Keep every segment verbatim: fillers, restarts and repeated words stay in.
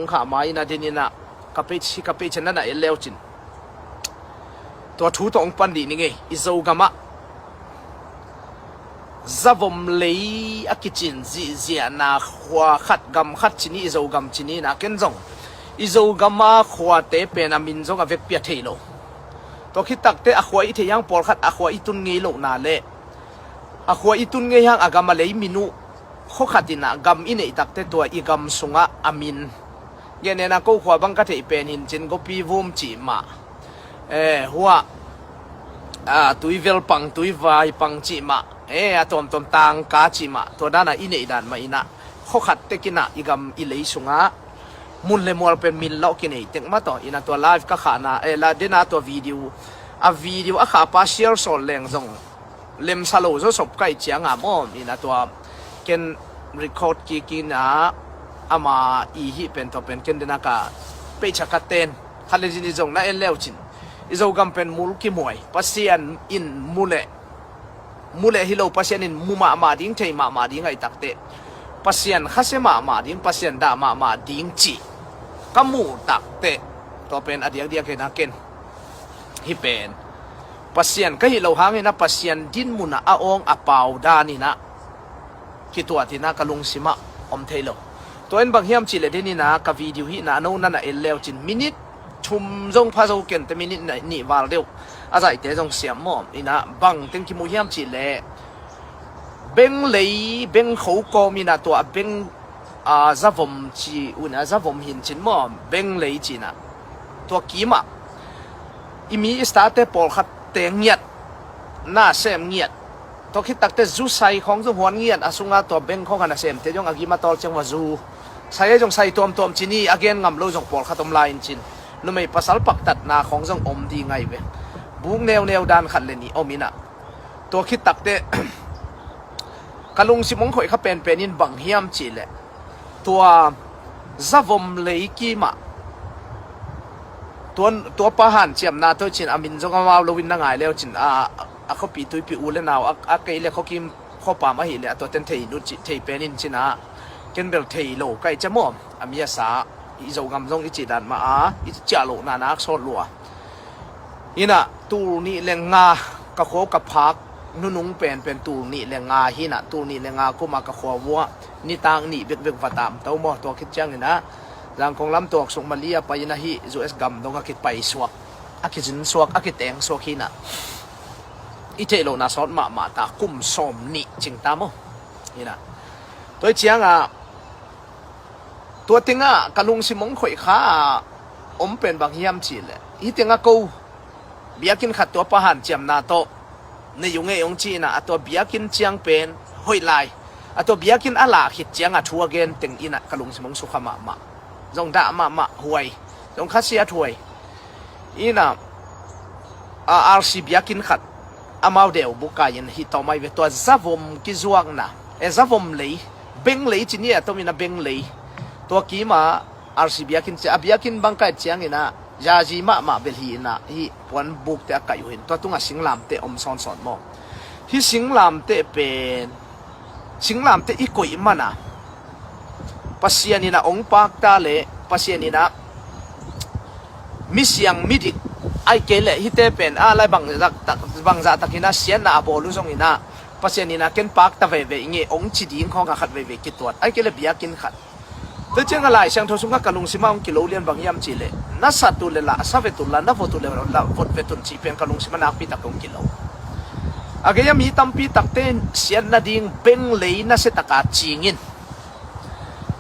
Kha ma ina dinina ka page hi ka page na na el leu cin. Tua thu tawh hong pan dih ni ngei. I Zogam ah zavom lei a kicin zihziahna khua khat gam khat cini i Zogam cini na ken zong i Zogam a khuate pen a min zong a vekpi a thei lo. Tua khitakte a khua i thei hang pawlkhat a khua i tun ngei lohna le a khua i tun ngei hang a gam a lei min uh khua khat inah gam i neih takte tua i gam sungah a min gen nena ko khua bang ka theih pen hin cin gopi vum cih mah. Eh, huah, ah, tuivel pang, tuivai pang cih mah. Eh, a tuamtuam tangka cih mah. Tua dana i neih dan mah inah khua khat tekinah i gam i lei sungah mun le mual pen min lawh kinei tek mah tawh inah tua live ka khahna, eh, la dena tua video, a video a khahpa share sawl leng zong lemsa lo zo sop kaih cianga mawm inah tua ken record kik inah ama i hih pen tua pen ken dena ka page a ka ten. Khat le zin i zong na en leu cin i Zogam pen mul kimuai. Pasian in mu leh, mu leh hi lo, Pasian in mu mahmah ding, thei mahmah ding ahi takte Pasian khasia mahmah ding, Pasian dah mahmah ding ci ka muh takte tua pen a diakdiak hena ken hi pen Pasian ka hih lo hangin a Pasian din munah a awng a pau daninah kituat inah ka lungsimah om thei lo. Tua in bang hiam cihleh deninah ka video hihna a no nana el leu cin minit thum zong pha zo kente, minit nih val deuh a zaihte zong siam mawm inah bang teng kimu hiam cihleh beng lei beng kho kawm inah tua a beng a zavom ci unah zavom hin cin mawm beng lei cinah tua kimah i mi i state pawlkhat teng ngiat na sem ngiat. Tua khit takte zu sai khawng zong huan ngiat a sunga tua beng khawng a nasemte zong a gim a tawl ciang va zu sai ei zong sai tuamtuam cini a gen ngam lo zong pawlkhat om lai in cin numei pasal paktatna khawng zong om ding ngai ve. Buk neuneu dan khat le nih om inah tua khit takte ka lungsim hong khoih kha penpen in bang hiam cihleh tua zavom lei kimah tua, tua pa hanciamna tawh cin a min zong amau loin na ngai leu cin a, a khuapi tuipi u le nau a, a kei le khuakim khuapam ahileh a tuaten thei nu cih thei pen in cinah ken bel thei lo kaih ciam aw a mi a sa i Zogam zong i cih dan mah a i ciah lohna nak sawt lua. Inah tul nih le nga ka khua ka phak nunung penpen tul nih le nga hinah tul nih le nga kuma ka khua vuah nitak nih bekbek va tamto maw tua khit cianginah Zangkong lam tuak suk Mali a pai inah hih U S gam dong a kipai suak a kizin suak a kiteng suak hinah i theih lohna sawt mahmah ta kum sawm nih cingta maw hinah tua ciangah tua tengah ka lungsim hong khoih kha a om pen bang hiam cihleh hih tengah ko biakinn khat tua pa hanciamna tawh nei ung ei ong ci inah a tua biakinn ciang pen hoih lai a tua biakinn a lah khit ciangah thu a gen teng inah ka lungsim hong sukha mahmah zong dah mahmah huai zong khasiat huai inah a R C biakinn khat amau deuh bukai in hih tawm ai ve tua zavom kizuakna e zavom lei beng lei cini a tom inah beng lei tua kima R C biakinn ci a biakinn bang kaih cianginah zazi mahmah bel hi inah hih puan bukte a kaih uh hin tua tungah singlamte om sawnsawn maw hih singlamte pen singlamte i koih mana Pasian inah ong pakta le Pasian inah misiang midik ai kei leh hite pen a lai bangzah takinah siatna a bawl uh zonginah Pasian inah ken pakta veivei nge ong ci ding khawng a khat veivei kituat ai kei leh biakinn khat. Tua ciangah Lai Siangtho sungah ka lungsimah hong kilo lian bang hiam cihleh na sat uh le lah sa vet un la na vot uh le lah vot vet un cih pen ka lungsimah nakpi tak hong kilo. A gei a mi tampi takte siat nading beng lei nasia taka cingin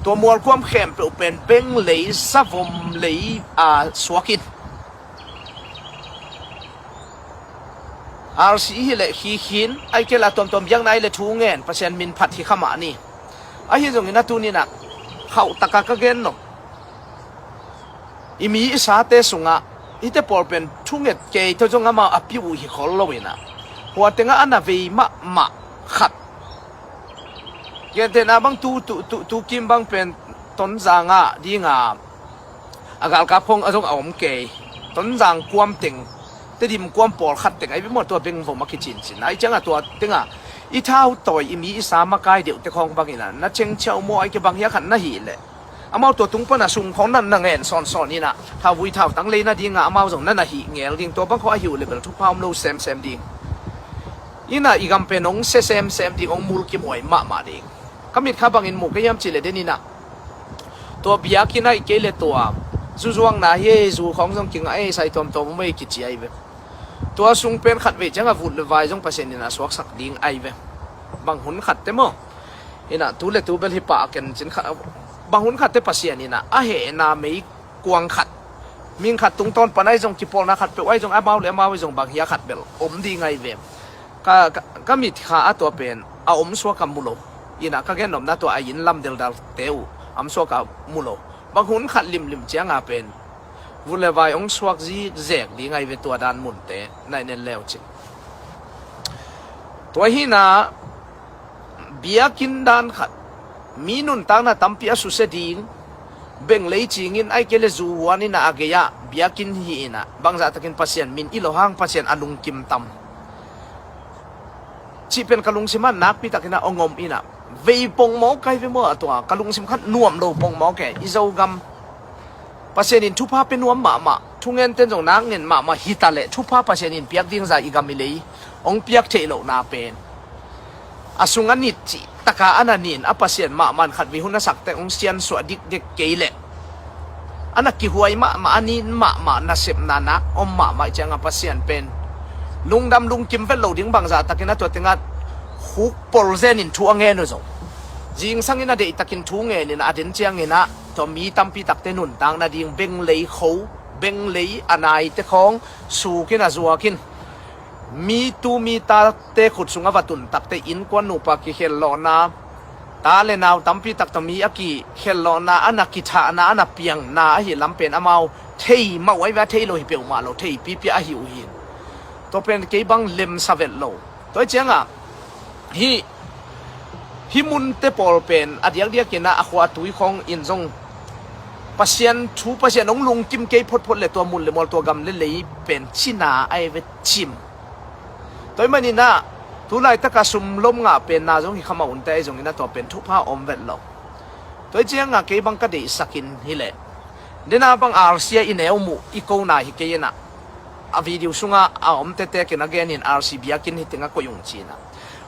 tua mualkuam khempeuh pen beng lei zavom lei a suakin R C i hileh khikhin ai kei la tuamtuam biakna ai le thu ngen Pasian min phat hi kha mah ni. Ahi zongin a tuninah khauh taka ka gen nop i mi i sate sungah hite pawl pen thunget kei tho zong amau a piu uh hi khol loinah hua tengah a na vei mahmah khat gentehna bang tu, tu, tu, tu kim bang pen Tonzang ah dinga a galkap khong a zong a om kei Tonzang kuam teng Tedim kuam pawlkhat teng ai bimawh tua bengvom a kicincin ai ciangah tua tengah i thau tawi i mi i sa makai deuhte khawng bangin a na chengchiau maw ai kei bang hiakhat na hih leh Amau tua tung pana sung khawng na na ngen sawnsawn inah, thauvui thautang lei nadinga amau zong na na hih ngel ding, tua bang khawng ahi uh le bel thupha om lo semsem ding. Inah i gam pen hong sia semsem ding, hong mulkimhuai mahmah ding. Ka mitkha bangin mu ka hiam cih leh den inah, tua biakinn ahih kei leh tua zuzuakna hi ei, zu khawng zong kingah ei, sai tuamtuam om ei kici ahi ve. Tua sung pen khatvei ciangah vut le vai zong Pasian inah suaksak ding ahi ve. Bang hun khatte maw, inah tu le tu bel hi pah a ken cin kha, bang hun khatte Pasian inah a hehna meikuang khat, mihing khat tungtawn pan ahi zong, kipawlna khat peuh ahi zong, amau le amau ahi zong bang hi a khat bel om ding ahi ve. Ka, ka, ka mitkha ah tua pen a om suak a mu lo. Inah ka gennopna tua a inn lam deldalte uh a om suak a mu lo. Bang hun khat limlim cianga pen vut le vai hong suak zikzek ding ahi ve, tua dan munte na i en le uh cin. Tua hinah biakinn dan khat, mi nuntakna tampi a susia ding, beng lei cingin ahih kei leh zu huan inah a gei-ah biakinn hi inah, bangzahtakin Pasian min it loh hang Pasian a lungkim tam cih pen ka lungsim ah nakpitakin ah hong om inah, vei pongmawk ka hi ve maw, a tua ka lungsim khat nuam lo pongmawk e. I Zogam Pasian in thupha pia nuam mahmah, thungen ten zong nak ngen mahmah hi ta leh, thupha Pasian in piak ding zah i gam i lei hong piak theih lohna pen a sung a nit cih taka a na nin a Pasian mahmah in khatvei hun a sak teh hong siansuah dikdek kei leh, a na kihuai mahmah, a nin mahmah, nasepna nak om mahmah ih cianga Pasian pen lungdam lungkim vet lo ding, bangzahtakin a tua tengah khuk pol zenin thu a ngen uh zong, zingsangin a deihtakin thu ngenin a den ciangin ah tua mi tampi takte nuntak nading beng lei kho, beng lei a naite khawng sukin a zuakin, mi tu mi tate khut sungah va tun takte innkuan nupa kikhelhlawhna, ta le nau tampi tak tawh mi a kikhelhlawhna, a na kithahna, a na piangna ahi lam pen amau thei mah uh ahi ve, a thei lo hi peuhmah lo, thei pipia ahi uh hi. Tua pen kei bang lemsa vet lo. Tua ih ciangah hih, hih munte pawl pen a diakdiakin ah a khua a tui khawng in zong Pasian thu, Pasian hong lungkim kei photphot le tua mun le mual, tua gam le lei pen cina ahi ve, cim. Tua ih manin ah tu laitaka sumlom ngah penna zong hi kha mah unte ahi zongin ah tua pen thupha om vet lo. Tua ih ciangah kei bang ka deihsakin hi leh, dena bang R C a i neu muh i kona hi kei inah, a video sungah a om tektekin a genin R C biakinn hi tengah koih ung ci inah,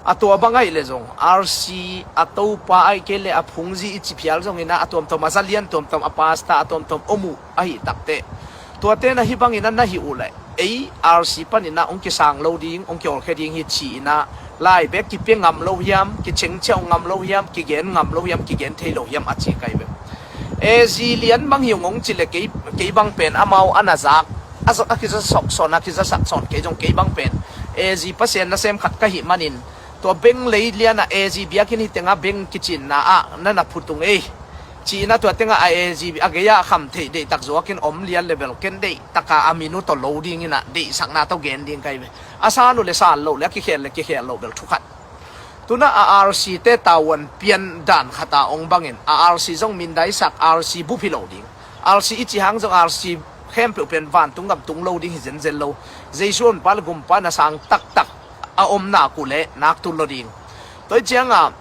a tua bang ahih leh zong R C a topa ahih kei leh a phungzi i ci phial zongin ah a tuamtuam a zalian tuamtuam, a pasta a tuamtuam om uh ahih takteh, tuate na hih bangin ah na hih uh leh ei R C panin ah hong kisang lo ding, hong kiawlkhia ding hi ci inah, lai bek kipia ngam lo hiam, kichengciah ngam lo hiam, kigen ngam lo hiam, kigen thei lo hiam a ci ka hi ve. A Z lian bang hi ung hong ci leh kei, kei bang pen amau a na zak, a za, a kizasak sawn, a kizasak sawn kei zong, kei bang pen A Z Pasian nasem khat ka hih manin tua beng lei lianah A Z biakinn hi tengah beng kicinna ah na na phut ung ei ci inah, tua tengah a A Z a gei-ah a kham theih deihtak zuakin om lian le bel ken deihtaka a min uh tawh lo ding inah, deihsakna tawh gen ding ka hi ve. A san uh le san loh le a kikhel le kikhel loh bel thu khat. Tunah a R C te tavuan pian dan khata hong bangin a R C zong mindaisak, R C bup hi lo ding. R C i cih hang zong R C khempeuh pen vantung gam tung lo ding hi zenzen lo. Jesu honpa le gumpa na sang taktak a om nak uh leh nak tul lo ding. Tua ih ciangah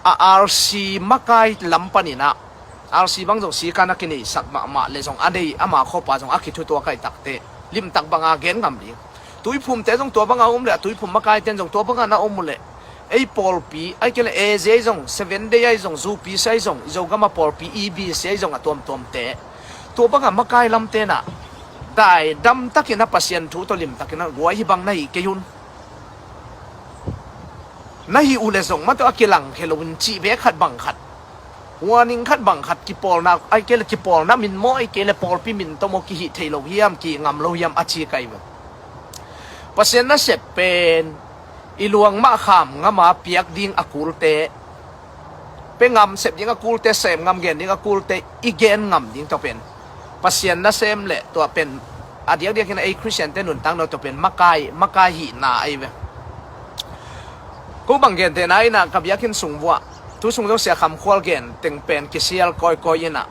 a R C makai lam panin ah, R C bang zong sikan a kineisak mahmah le zong a nei ama khawpa zong a kithutuak ahih takteh limtak banga gen ngam ding. Tuiphumte zong tua banga om leh, a tuiphum makaite in zong tua banga na om uh leh, ei pawlpi ahih kei leh A Z ahi zong, Seven Day ahi zong, Zu P C ahi zong, i Zogam a pawlpi E B C ahi zong, a tuamtuamte tua banga makai lamte nah dai damtakin a Pasian thu tawh limtakin a guai hi bang na hih kei un. Na hih uh le zong mah tawh a kilangkhia lo in cih bek khat bang khat, warning khat bang khat, kipawlna ahih kei leh kipawlna min maw, ahih kei leh pawlpi min tawh maw kihih thei lo hiam, kihih ngam lo hiam a ci ka hi ve. Pasian nasep pen i luang mah kham ngama piak ding a kulte, pia ngam, sep ding a kulte, sem ngam, gen ding a kulte i gen ngam ding tawh pen Pasian nasem le tua pen a diakdiakin ei Khristiante nuntakna tua pen makai, makai hihna ahi ve. Ko bang gentehna inah ka biakinn sung vuah, tu sung zong Sia Kham Khual gen teng pen kisial kawikawi inah,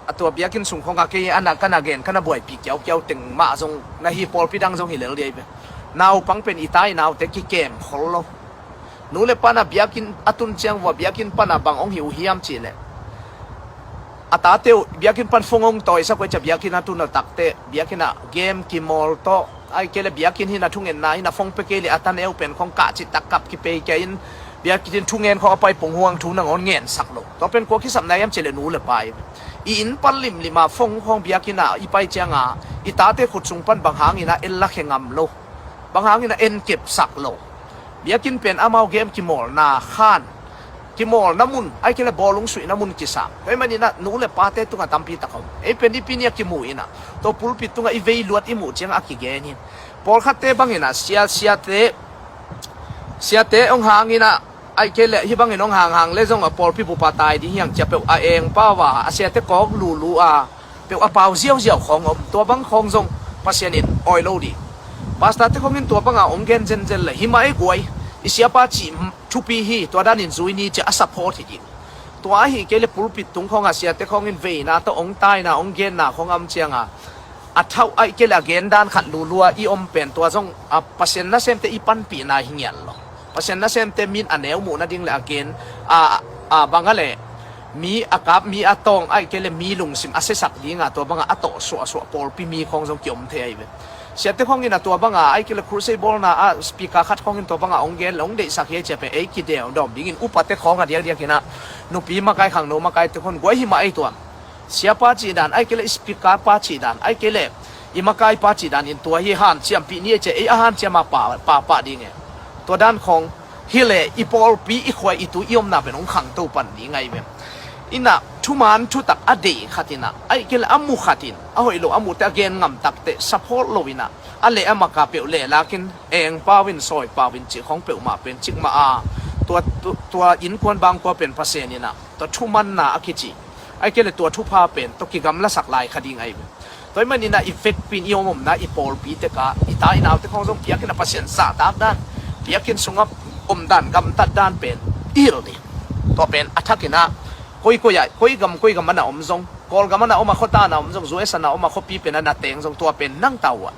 a tua biakinn sung khawngah kei a na, ka na gen, ka na buaipih kiaukiau teng mah zong na hi, pawlpi dang zong hi lel ding ahi ve. Naupang pen i ta i naute kikem khol lo. Nu le pa na biakinn a tun ciang vuah biakinn pana bang hong hi uh hiam cih leh, a tate uh biakinn pan phone hong tawisak uh ei cia, biakinn a tun a takte biakinn ah game kimawl tawh, ai kei le biakinn hi na thungenna hi na phone pe kei le a taneu pen khong kah cih tak kap kipei kei in, biakinn thungen khong a pai ponghuang thu nangawn ngensak lo. Tua pen kua kisapna hiam cih le nu le pa i, i inn pan limlim a phone khong biakinn ah i pai cianga i tate khut sung pan bang hangin a en la khe ngam lo, bang hangin a en kepsak lo. Biakinn pen amau game kimawlna khan, kimawlna mun, ai kei le bawlung suihna mun kisam. Tua i manin a nu le pate tungah tampi tak om. Ei pen i pi ni a kimu in a, tua pulpit tungah i vei luat i muh ciangah a kigen hi. Pawlkhatte bangin a sia, siate, siate hong hangin a, ai kei le hih bangin hong hanghang le zong a pawlpi bupa tai ding hiang cia peuh a eng pau a, a siate kawk lulu a, peuh a pau ziauziau khawng om, tua bang khawng zong Pasian in awi lo ding. Pastor te khawngin tua banga hong gen zenzen le hi mah ei guai, i siapa cih thupi hi, tua danin zui ni cia a support hi ding. Tua ahi kei le pulpit tung khawng a siate khawngin veina tawh hong taina hong genna khawng a om cianga a thauh ai kei le a gen dan khat lulua i om pen tua zong a Pasian nasemte i panpihna hi ngial lo. Pasian nasemte min a neu muh nading le a gen a, a bang a le mi a kap, mi a tawng ai kei le mi lungsim a sesak dinga tua banga a tawh suahsuah pawlpi mi khawng zong kiom thei ai ve. Siate khawngin a tua banga ai kei le crusade bawlna a speaker khat khawngin tua banga hong gen le hong deihsak hi ai cia pen ei kideu dawm dingin upate khawng a diakdiakin a nupi makai khangno makai te khawng guai hi mah ei tua. Siapa cih dan ai kei le speaker pa cih dan ai kei le i makai pa cih dan in tua hi hanciampih ni ai cia ei a hanciam a pa, pa, pa ding e. Tua dan khawng hi le i pawlpi i khua i tu i omna pen hong khangto pan ding ai ve. Ina thuman thutak a deih khat ina ai kei le a mu khat in a hoih lo a muhte a gen ngam takte support lo ina a leh a maka peuh leh lakin eng pau in sawi pau in cih khawng peuhmah pen cikmah a tua, tua, tua innkuan bangkua pen Pasian ina tua thumanna a kici ai kei le tua thupha pen tua kigamlasak lai kha ding ai ve. Tua i manin a i vekpi in i om omna i pawlpi teka i ta i naute khawng zong biakinn a Pasian zahtak dan, biakinn sungah om dan gamtat dan pen i hilh ni. Tua pen a thakin a koi koi a, koi gam koi gam a na om zong, Kawlgam a na om a khuata na om zong, U S A na om a khuapi pen a na teng zong tua pen nang ta uh a.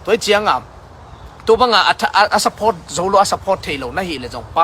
Tua i cianga tua banga a, a, a support zo lo a support thei lo na hi le zong pa